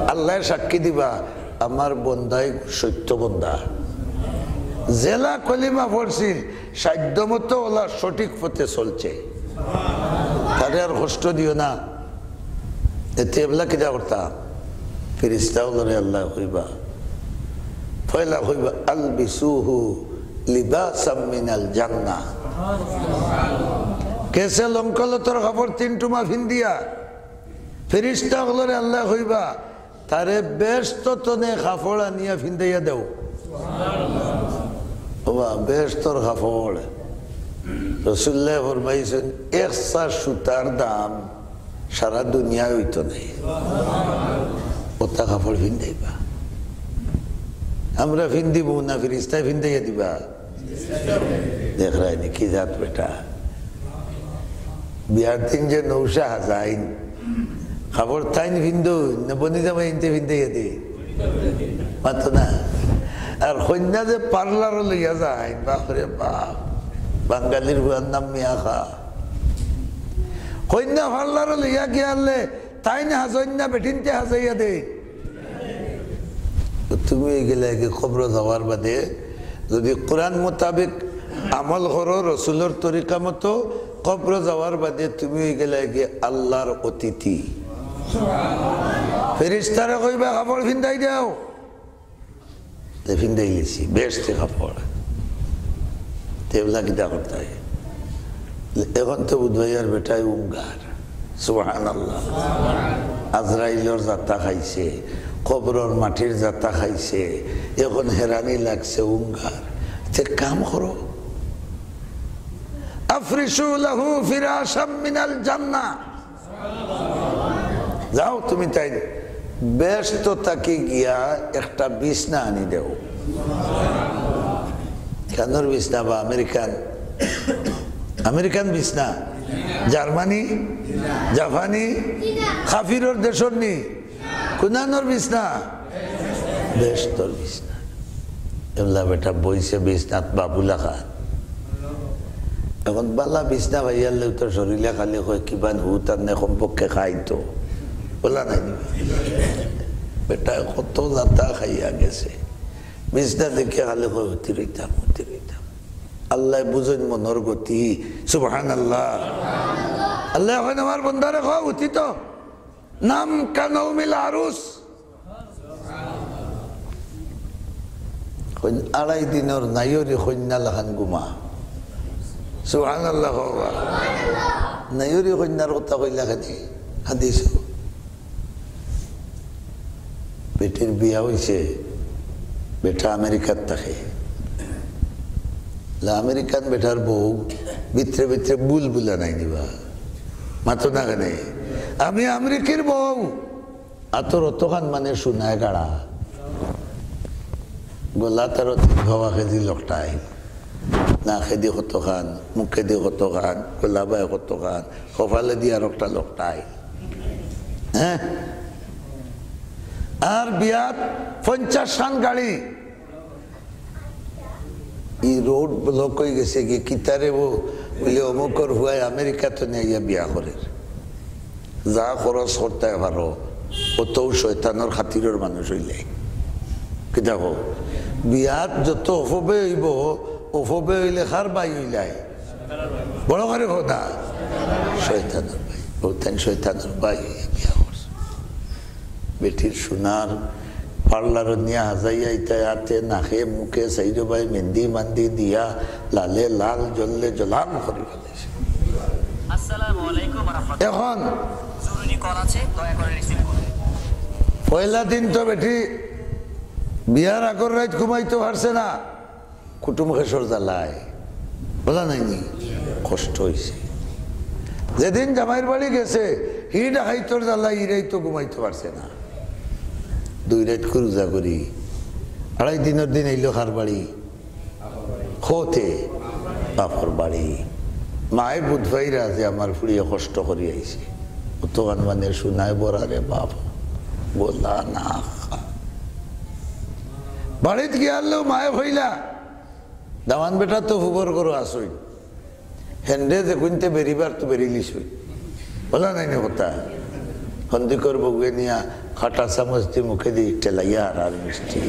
আল্লায় সাক্ষী দিবা, আমার বন্দাই সত্য বন্দা। যেলা কলিমা পড়ছিল, সাধ্য মতো ওলা সঠিক পথে চলছে। তারে আর কষ্ট দিও না। এতে এবলা কিতা করতা? ফিরিস্তা অকলরে আল্লায় কইবা, পয়লা কইবা, "আলবিসুহু লিবাসাম মিনাল জান্নাহ।" কেসে লঙ্কলতর কাপড় তিন টুমা ফিন্দিয়া, ফিরিস্তা অকলরে আল্লায় কইবা, "তারে বেহেস্ত তনে কাপড় আনিয়া ফিন্দাইয়া দেও।" ওবা, বেহেস্তর কাপড়। রাসুলুল্লায় ফরমাইছইন, "এক চা সুতার দাম সারা দুনিয়ায় অইতো নায়, অতা কাপড় ফিন্দাইবা।" আমরা ফিন্দিমু না, ফিরিস্তায় ফিন্দাইয়া দিবা? দেখরায়নি কি জাত বেটা। বিয়ার দিন যে নৌশা হাজাইন, কাপড় তাইন ফিন্দইন না বনি জামাইন্তে ফিন্দাইয়া দেইন? মাতো না। আর কইন্যা যে পার্লারো লইয়া যাইন, বাপরে বাপ, বাঙালির ফুয়ার নাম মিয়া খা। কইন্যা পার্লারো লইয়া গিয়ালে তাইন হাজইন না বেটিন্তে হাজাইয়া দেইন? তো তুমি অইগেলায়গি কবরো যাওয়ার বাদে যুদি কোরআন মোতাবেক আমল করো, রসুলর তরিকা মতো, কবরো যাওয়ার বাদে তুমি অইগেলায়গি আল্লার অতিথি। ফিরিস্তারে কইবা, "কাপড় ফিন্দাই দেও।" তে ফিন্দাইলিছি, বেহেস্তি কাপড়। তে এবলা কিতা করতায়? অখন তো বুধবাইয়ার বেটায় উঙ্গার। সুবহানাল্লাহ। আজরাইলর জাতা খাইছে। কবরর মাটির জাতা খাইছে, এখন হেরানি লাগছে উঙ্গার। তে কাম করো, আফরিশু লাহু ফিরাশাম মিনাল জান্নাহ। যাও তুমি তাইন বেহেশত থাকি গিয়া একটা বিছনা আনি দেও। কানর বিছনা বা আমেরিকান, আমেরিকান বিছনা, জার্মানি, জাপানি, কাফিরর দেশর নি, কুনানর বিছনা, বেহেশতর বিছনা। এলা বেটা বইছে বিছনাত বাবুলা খান। এখন বালা বিছনা পাইয়ারলেও তো শরীরে খালি কয় কিবান হুত আর নে কমপক্ষে খাইতো। বলা নাই নি? বেটা কত জাতা খাইয়া গেছে। বিছনা দেখে খালি কয় হুতি রইতাম, হুতি রইতাম। আল্লায় বুঝইন মনর গতি। সুবহানাল্লাহ। আল্লায় কইন আমার বন্দারে কও হুতি তো। নাম কানাউমিল আরুস। কইন আড়াই দিনর নায়রি কইন্যা লাখান ঘুমা। সুবহানাল্লাহ কও বা। নায়রি কইন্যার কথা কইলা কেনে? হাদিস। বেটির বিয়া অইছে, বেটা আমেরিকাত থাকে। লা আমেরিকান বেটার বউ ভিতরে ভিতরে বুলবুলা নাই নি বা। মাতো না কেনে? আমি আমেরিকির বউ। আতর অতখান মানে সোনায় গাড়া। গলাত আরো তিন ভাবা কেজি লকটাই। নাকেদি কতখান, মুখেদি কতখান, গলাবায় কতখান, কপালেদি আরো একটা লকটাই। হ্যাঁ? আর বিয়াত পঞ্চাশ খান গাড়ি। ই রোড ব্লক অইগেছে গি, কিতারে বো, বুলে অমুকর হুয়ায় আমেরিকাত নিয়া বিয়া করের। যা খরচ করতায় পারো, অতউ শয়তানর খাতিরর মানুষ অইলে। কিতা কও? বিয়াত যত অপব্যয় অইবো, অপব্যয় অইলে কার বায় অইলায়? বড় করি কও না। শয়তানর বায়। অউ তাইন শয়তানর বায় অইয়া বিয়া করছে। বেটির সোনার পার্লারো নিয়া হাজাইয়া ইতায় আতে নাকে মুখে চাইরো বায় মেন্দি মান্দি দিয়া লালে লাল জল্লে জলাল করি ফালাইছে। আসসালামু আলাইকুম ওয়া রাহমাতুল্লাহ। এখন জরুরি কল আছে, দয়া করে রিসিভ করুন। পয়লা দিন তো বেটি বিয়ার আগর রাইত ঘুমাইতো পারছে না, কুটুম খেশর জ্বালায়, বুঝা নাই নি? কষ্ট অইছে। যেদিন জামাইর বাড়ি গেছে, হি ডাকাইতর জ্বালায় ই রাইতো ঘুমাইতো পারছে না। দুই রাইত করি রোজা করি, আড়াই দিনর দিন আইলো কার বাড়ি? কওতে? বাপর বাড়ি। মায়ে বুঝ পাইরা যে আমার ফুড়িয়ে কষ্ট করি আইছে। অতখান মানে সোনায় ভরা রে বাপ, গলা না খা। বাড়িত গিয়ারলেও মায়ে কইলা, দামান বেটা তো ফুবর ঘরো আছইন। হেনরে যে কুনতে বেরিবার তো বেরিলিস অই। বুঝা নাই নি কথা? হন্দিকর বউয়ে নিয়া কাটা চামচ দি মুখেদি ঠেলাইয়া আর, আর মিষ্টি।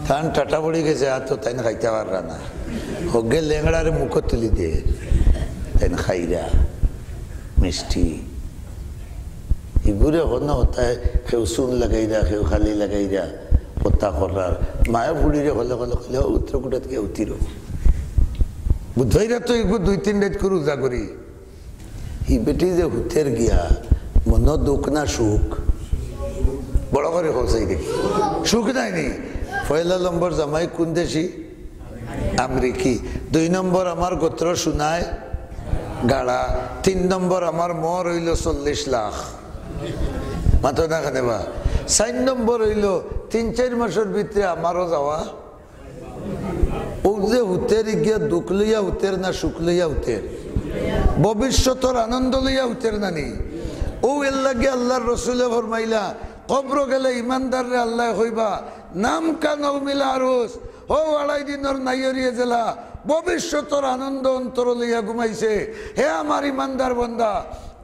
তান টাটা পড়ি গেছে, আর তো তাইন খাইতা পাররা না। হগে লেংড়ারে মুখো তুলি দে, তাইন খাইরা মিষ্টি। ইগুরে হনো হতায়, কেউ চুন লাগাইরা, কেউ খালি লাগাইরা, হতা কররার। মায়ে ফুড়িরে হলে হলে হলে উত্তর কুটাত গিয়া উতিরো। বুঝাইরা তো ইগু দুই তিন রাইত করি রোজা করি। ই বেটি যে হুতের গিয়া, মনো দুখ না সুখ? বড় করি কও চাই দেখি। সুখ নাই নি? পয়লা নম্বর জামাই কুন দেশি? আমেরিকি। দুই নম্বর আমার গোত্র সোনায় গাড়া। তিন নম্বর আমার মোহর অইলো চল্লিশ লাখ। মাতো না কেনে বা? চাইর নম্বর অইলো তিন চাইর মাসর ভিতরে আমারও যাওয়া। অউ যে হুতের ইগিয়া দুখ লইয়া হুতের না সুখ লইয়া হুতের? ভবিষ্যতর আনন্দ লইয়া হুতের না নি? অউ এরলাগি আল্লার রসুলে ফরমাইলা, কবরো গেলে ইমানদাররে আল্লায় কইবা, নাম কানাউমিল আরুস, হউ আড়াই দিনর নাইয়রিয়ে যেলা ভবিষ্যতর আনন্দ অন্তরো লইয়া ঘুমাইছে। হে আমার ইমানদার বন্দা,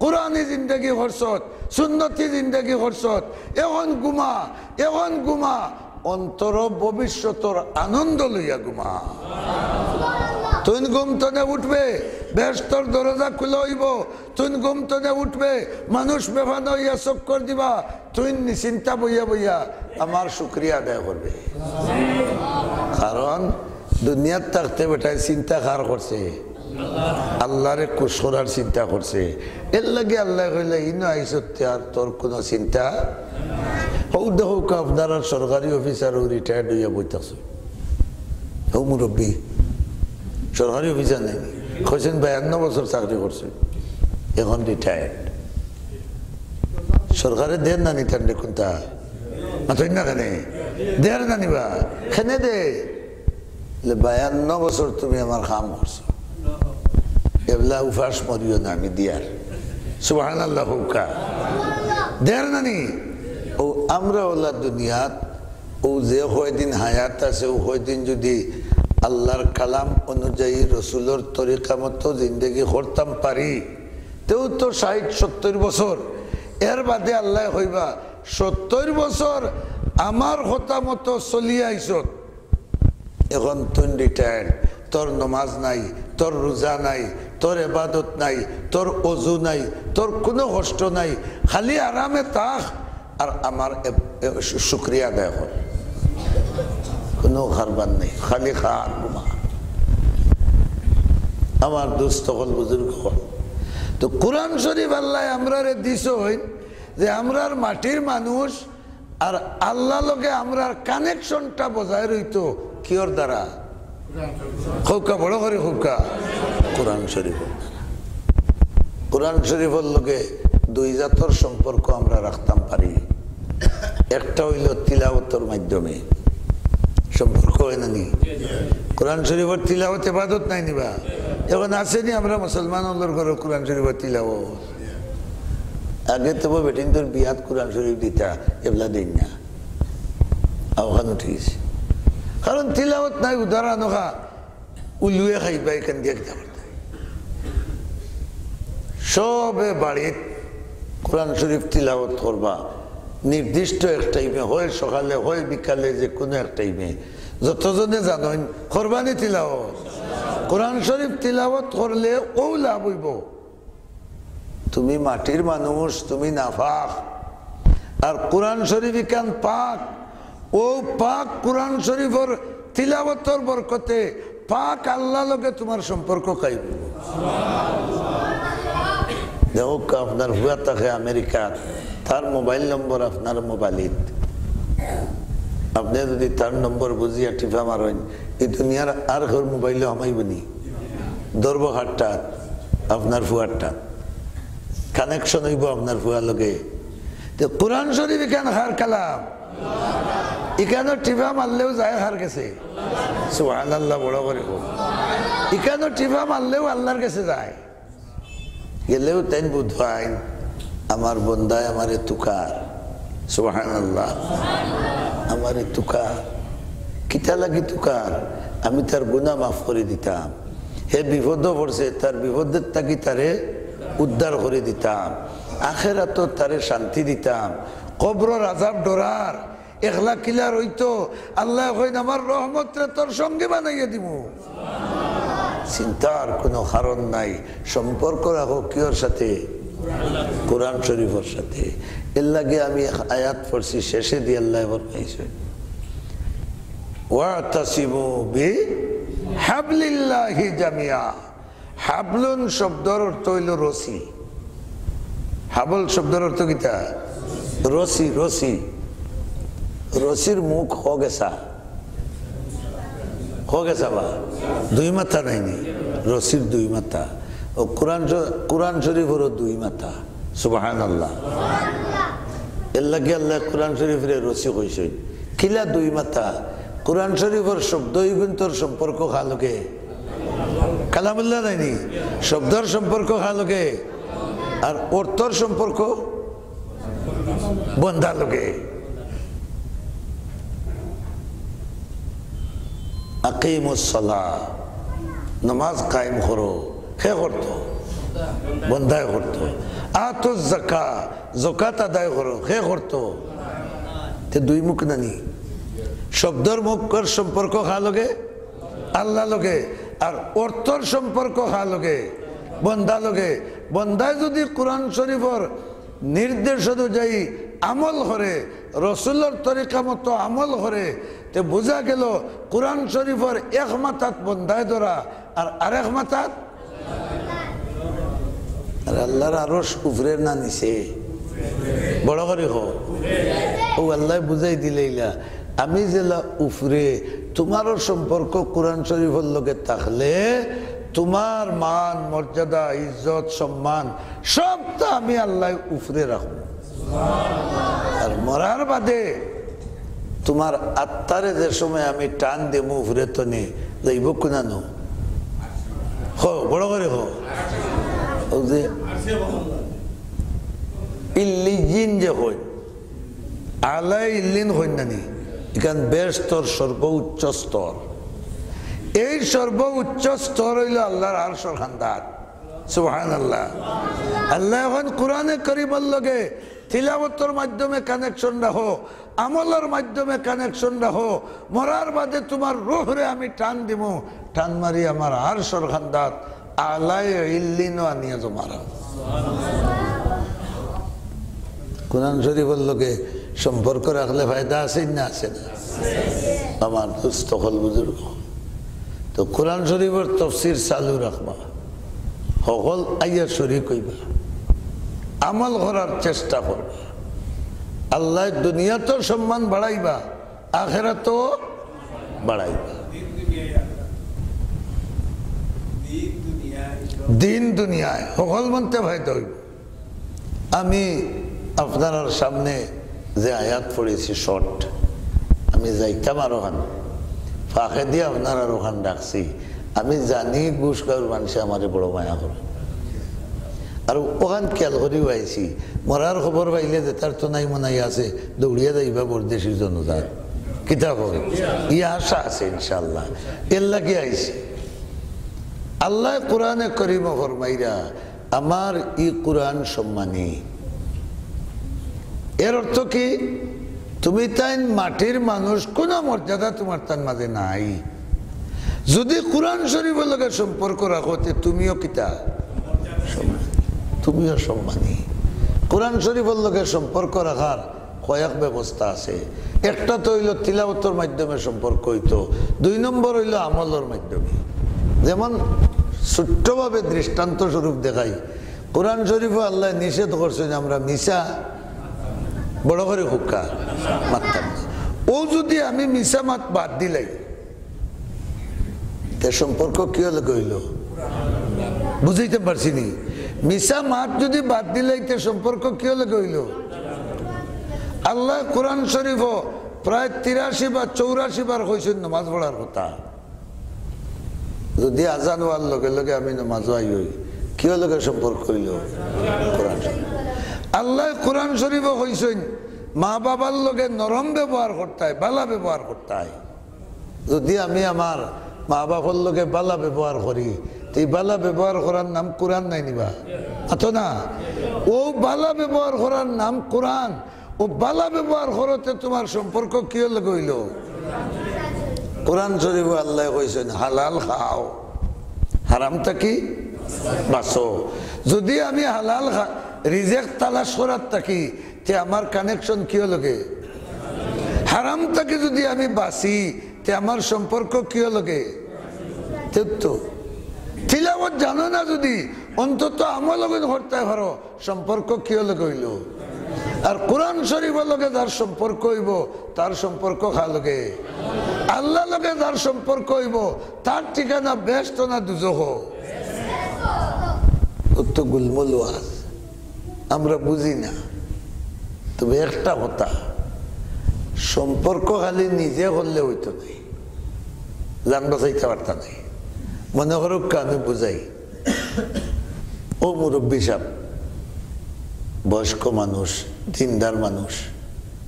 কুরআনি জিন্দেগি করছত, সুন্নতি জিন্দেগি করছত, এখন ঘুমা, এখন ঘুমা, অন্তরো ভবিষ্যতর আনন্দ লইয়া ঘুমা। তুইন ঘুম তনে উঠবে, বেহেশতর দরজা খুলা অইবো। তুইন ঘুম তনে উঠবে, মানুষ বেফানা অইয়া চক্কর দিবা, তুইন নিশ্চিন্তা বইয়া বইয়া আমার শুকরিয়া আদায় করবে। কারণ দুনিয়াত থাকতে বেটায় চিন্তা কার করছে? আল্লারে খুশ করার চিন্তা করছে। এর লাগি আল্লায় কইলা, "ইনো আইছত তে আর তোর কুনু চিন্তা।" হউ দেখউক্কা, আপনারার সরকারি অফিসার অউ retired অইয়া বই থাকছে। হউ মুরব্বি, সরকারি অফিসার নায় নি? কইছইন বায়ান্ন বছর চাকরি করছে, এখন retired। সরকারে দের না নি তানরে কুন্তা? মাতইন না কেনে? দের না নি বা? কেনে দে? বলে, "বায়ান্ন বছর তুমি আমার কাম করছো, এবলা উপাস মরিও না, আমি দিয়ার।" সুবহানাল্লাহ কউক্কা। দের না নি? অউ আমরা অলা দুনিয়াত, অউ যে কয়দিন হায়াত আছে, অউ কয়দিন যুদি আল্লার কালাম অনুযায়ী রসুলর তরিকা মতো জিন্দেগি করতাম পারি, তেউ তো ষাইট সত্তইর বছর। এর বাদে আল্লায় কইবা, "সত্তইর বছর আমার কথা মতো চলিয়া আইছত, এখন তুই retired, তোর নমাজ নাই, তোর রোজা নাই, তোর এবাদত নাই, তোর অজু নাই, তোর কুনু কষ্ট নাই, খালি আরামে থাক আর আমার এ-, এ-, শু-, শুকরিয়া আদায় কর।" কুনু কারবার নাই, খালি খা আর ঘুমা। আমার দোস্ত অকল, বুজুর্গ অকল, তো কুরআন শরিফ আল্লায় আমরারে দিছইন যে আমরার মাটির মানুষ, আর আল্লার লগে আমরার connection টা বজায় রইতো কিওর দ্বারা? কউক্কা, বড় করি কউক্কা, কুরআন শরিফর দ্বারা। কুরআন শরিফর লগে দুই জাতর সম্পর্ক আমরা রাখতাম পারি। একটা অইলো তিলাওতর মাধ্যমে সম্পর্ক, অয় না নি? কুরআন শরিফর তিলাওত এবাদত নায় নি বা? এখন আছে নি আমরা মুসলমান অকলর ঘরো কুরআন শরিফর তিলাওত? আগে তো বেটিন্তর বিয়াত কুরআন শরিফ দিতা, এবলা দেইন না। আওখান উঠি গেছে। কারণ তিলাওত নাই, উদাহরণ অখা, উলুয়ে খাইবা, ইখান দিয়া কিতা করতা? সবে বাড়িত কুরআন শরিফ তিলাওত করবা নির্দিষ্ট এক টাইমে, হয় সকালে, হয় বিকালে, যে কুনু এক টাইমে। যতজনে জানইন, করবা নি তিলাওত? কুরআন শরিফ তিলাওত করলে অউ লাভ অইবো। তুমি মাটির মানুষ, তুমি নাপাক। আর কুরআন শরিফ ইখান পাক। অউ পাক কুরআন শরিফর তিলাওতর বরকতে পাক আল্লার লগে তুমার সম্পর্ক কায়েম অইবো। দেখউক্কা, আপনার ফুয়া থাকে আমেরিকাত, তার মোবাইল নম্বর আপনার মোবাইলিত। আপনে যুদি তার নম্বর বুজিয়া টিপা মারইন, ই দুনিয়ার আর কেউর মোবাইলো হামাইবো নি? ধরবো কারটাত? আপনার ফুয়ারটাত। Connection অইবো আপনার ফুয়ার লগে। তে কুরআন শরিফ ইখান কার কালাম? ইখানো টিপা মারলেউ যায় কার গেছে? সুবহানাল্লাহ, বড় করি কউক্কা। ইখানো টিপা মারলেউ আল্লার গেছে যায়। গেলেউ তাইন বুঝইন, আমার বন্দায় আমারে তুকার। সুবহানাল্লাহ। আমারে তুকার। কিতা লাগি তুকার? আমি তার গুনা মাফ করি দিতাম। হে বিপদো পড়ছে, তার বিপদর থাকি তারে উদ্ধার করি দিতাম। আখেরাতো তারে শান্তি দিতাম। কবরর আজাব ডরার, একলা কিলা রইতো, আল্লায় কইন, "আমার রহমতরে তোর সঙ্গী বানাইয়া দিমু।" চিন্তার কুনু কারণ নাই। সম্পর্ক রাখো কিওর সাথে? কুরআন শরিফর সাথে। এর লাগি আমি এক আয়াত পড়ছি, শেষেদি আল্লায় ফরমাইছইন, "ওয়াতাসিমু বিহাবলিল্লাহি জামিয়া।" হাবলুন শব্দর অর্থ অইলো রশি। হাবল শব্দর অর্থ কিতা? রশি, রশি। রশির মুখ ক গেছা? ক গেছা বা? দুই মাথা নায় নি? রশির দুই মাথা। অউ কুরআন শ-, কুরআন শরিফরও দুই মাথা। সুবহানাল্লাহ। এর লাগি আল্লায় কুরআন শরিফরে রশি কইছইন। কিলা দুই মাথা? কুরআন শরিফর শব্দ ইগুইন্তর সম্পর্ক কার লগে? কালামুল্লাহ নায় নি? শব্দর সম্পর্ক কার লগে? আর অর্থর সম্পর্ক বন্দার লগে। আকিমুস সালাহ, নমাজ কায়েম করো। কে করতো? বন্দায় করতো। আতুজ যাকাত, যাকাত আদায় করো। কে করতো? তে দুই মুখ না নি? শব্দর মুখর সম্পর্ক কার লগে? আল্লার লগে। আর অর্থর সম্পর্ক কার লগে? বন্দার লগে। বন্দায় যুদি কুরআন শরিফর নির্দেশ অনুযায়ী আমল করে, রসুলর তরিকা মতো আমল করে, তে বুঝা গেলো কুরআন শরিফর এক মাথাত বন্দায় ধরা আর আরেক মাথাত আর আল্লাহর আরশ উপরে না নিচে? বড় করি কও। অউ আল্লায় বুঝাই দিলাইলা, আমি যেলা উপরে, তুমারও সম্পর্ক কোরআন শরীফর লগে থাকলে তুমার মান, মর্যাদা, ইজ্জত, সম্মান সবতা আমি আল্লায় উপরে রাখমু। আর মরার বাদে তুমার আত্মারে যে সময় আমি টান দিমু উপরে তনে, যাইবো কুনানো? কও, বড় করি কও। অউ যে ইল্লিয়িন যে কইন, আলা ইল্লিন কইন না নি, ইখান বেহেস্তর সর্বোচ্চ স্তর। এই সর্বোচ্চ স্তর অইলো আল্লাহর আরশর খান্দাত। সুবহানাল্লাহ। আল্লায় অখন কোরআনে করিমর লগে তিলাওয়াতর মাধ্যমে connection রাখো, আমলর মাধ্যমে connection রাখো। মরার বাদে তুমার রুহরে আমি টান দিমু, টান মারি আমার আরশর খান্দাত আলায়ে ইল্লিনো আনিয়া জমা রাখো। কোরআন শরীফর লগে সম্পর্ক রাখলে ফায়দা আছে না আছে না? আমার দোস্ত অকল, বুজুর্গ অকল, তো কোরআন শরীফর তফসির চালু রাখবা, হকল আইয়া শরিক অইবা, আমল করার চেষ্টা করবা। আল্লায় দুনিয়াতও সম্মান বাড়াইবা, আখেরাতও বাড়াইবা। দিন দুনিয়ায় হকল মন্তে ফায়দা অইবো। আমি আপনারার সামনে যে আয়াত পড়ছি short, আমি যাইতাম আরোখান, ফাঁকেদি আপনারার অখান ডাকছি। আমি জানি ঘুষগাঁওর মানষে আমারে বড় মায়া করে, আর অখান খেয়াল করিও আইছি। মরার খবর পাইলে যেতার তো নাই মনাই আছে, দৌড়িয়া যাইবা পরদেশি জনজাত। কিতা কয়? ই আশা আছে ইনশাআল্লাহ। এরলাগি আইছি। আল্লায় কোরআনে করিমো ফরমাইরা, আমার ই কোরআন সম্মানী। এর অর্থ কি? তুমি তাইন মাটির মানুষ, কুনু মর্যাদা তুমার তান মাঝে নাই। যুদি কোরআন শরীফর লগে সম্পর্ক রাখো, তে তুমিও কিতা? তুমিও সম্মানী। কোরআন শরীফর লগে সম্পর্ক রাখার কয়েক ব্যবস্থা আছে। একটা তো অইলো তিলাওয়াতর মাধ্যমে সম্পর্ক অইতো, দুই নম্বর অইলো আমলর মাধ্যমে। যেমন ছোট্টভাবে দৃষ্টান্ত স্বরূপ দেখাই, কোরআন শরীফো আল্লায় নিষেধ করছইন আমরা মিছা, বড় করি কউক্কা, মাততাম না। অউ যুদি আমি মিছা মাত বাদ দিলাই, তে সম্পর্ক কিওর লগে অইলো? বুঝাইতাম পারছি নি? মিছা মাত যুদি বাদ দিলাই, তে সম্পর্ক কিওর লগে অইলো? আল্লায় কোরআন শরীফো প্রায় তিরাশি বা চৌরাশি বার কইছইন নমাজ পড়ার কথা। যুদি আজান অওয়ার লগে লগে আমি নমাজো আই অই, কিওর লগে সম্পর্ক অইলো? কোরআন শরীফ। আল্লায় কোরআন শরীফো কইছইন, মা-বাবার লগে নরম ব্যবহার করতায়, ভালা ব্যবহার করতায়। যুদি আমি আমার মা-বাফর লগে ভালা ব্যবহার করি, তে ই ভালা ব্যবহার করার নাম কোরআন নায় নি বা? মাতো না? অউ ভালা ব্যবহার করার নাম কোরআন। অউ ভালা ব্যবহার করতে তুমার সম্পর্ক কিওর লগে অইলো? কোরআন শরীফো আল্লায় কইছইন, হালাল খাও, হারাম থাকি বাঁচো। যুদি আমি হালাল খা-, রিজেক তালাশ করার থাকি, তে আমার connection কিওর লগে? হারাম থাকি যুদি আমি বাঁচি, তে আমার সম্পর্ক কিওর লগে? তে তো তিলাওয়াত জানো না যুদি, অন্তত আমল অগুন করতায় পারো, সম্পর্ক কিওর লগে অইলো? আর কোরআন শরীফর লগে যার সম্পর্ক অইবো, তার সম্পর্ক কার লগে? আল্লার লগে যার সম্পর্ক অইবো, তার ঠিকানা বেহেস্ত না দুজখ? অত গুলমুল ওয়াজ। আমরা বুঝি না। তবে একটা কথা, সম্পর্ক খালি নিজে করলে অইতো নায়, জান বাঁচাইতা পারতা নায়। মনে করউক্কা আমি বুঝাই, অউ মুরব্বি সাব, বয়স্ক মানুষ, দিনদার মানুষ,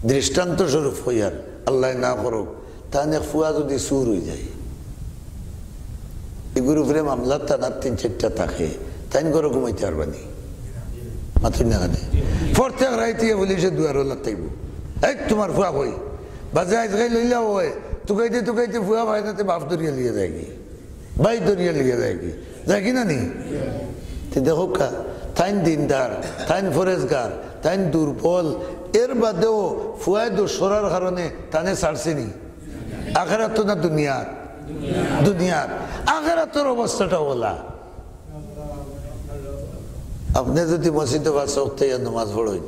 দৃষ্টান্ত স্বরূপ কইয়ার, আল্লায় না করউক, তান এক ফুয়া যুদি চুর অইযায়, ইগুর উপরে মামলা থানাত তিন চাইরটা থাকে, তাইন ঘরো ঘুমাইতা পারবা নি? মাতইন না কেনে? প্রত্যেক রাইতে পুলিশে দুয়ারো লাত্তাইবো, "এই তুমার ফুয়া কই?" বাজে আইজকাইল লইলা অয়, তুকাইতে তুকাইতে ফুয়া পায় না, তে বাফ ধরিয়া লইয়া যায়গি, ভাই ধরিয়া লইয়া যায়গি, যায়গি না নি? তে দেখউক্কা, তাইন দিনদার, তাইন ফরেজগার, তাইন দুর্বল, এর বাদেও ফুয়ায় দুষ করার কারণে তানে ছাড়ছে নি? আখেরাতো না দুনিয়াত? দুনিয়াত। আখেরাতর অবস্থাটা অলা। আপনে যুদি মসজিদো পাঁচ ওয়াক্ত ইয়া নমাজ পড়ইন,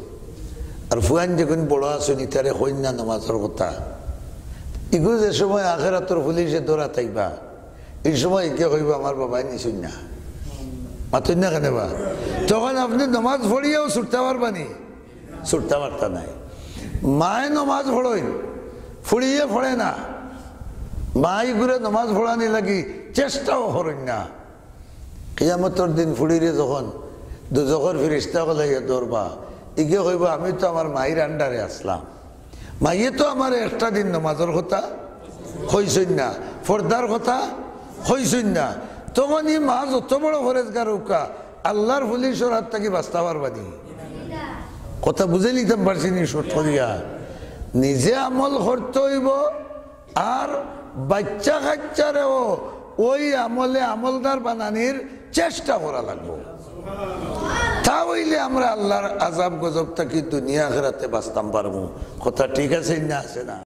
আর ফুয়াইন যেগুন বড় আছইন, ইতারে কইন না নমাজর কথা, ইগু যে সময় আখেরাতর পুলিশে ধরাত আইবা, ই সময় ইগে কইবা, "আমার বাবায় নিছইন না।" মাতইন না কেনে বা? তখন আপনে নমাজ পড়িয়াও ছুটতা পারবা নি? ছুটতা পারতা নায়। মায়ে নমাজ পড়ইন, ফুড়িয়ে পড়ে না। মায় ইগুরে নমাজ পড়ানি লাগি চেষ্টাও করইন না। কিয়ামতর দিন ফুড়িরে যখন দুজখর ফিরিস্তা অকলে আইয়া ধরবা, ইগে কইবা, "আমি তো আমার মাইর under-এ আছলাম, মাইয়ে তো আমারে একটা দিন নমাজর কথা কইছইন না, পর্দার কথা কইছইন না।" তখন ই মা যত বড় পরেজগার অউক্কা, আল্লার পুলিশর আত থাকি বাচতা পারবা নি? কথা বুঝাইলিতাম পারছি নি short করিয়া? নিজে আমল করতে অইবো, আর বাইচ্চা কাইচ্চারেও ওই আমলে আমলদার বানানির চেষ্টা করা লাগবো। তা অইলে আমরা আল্লার আযাব গজব থাকি দুনিয়া আখেরাতে বাচতাম পারমু। কথা ঠিক আছে না, আছে না?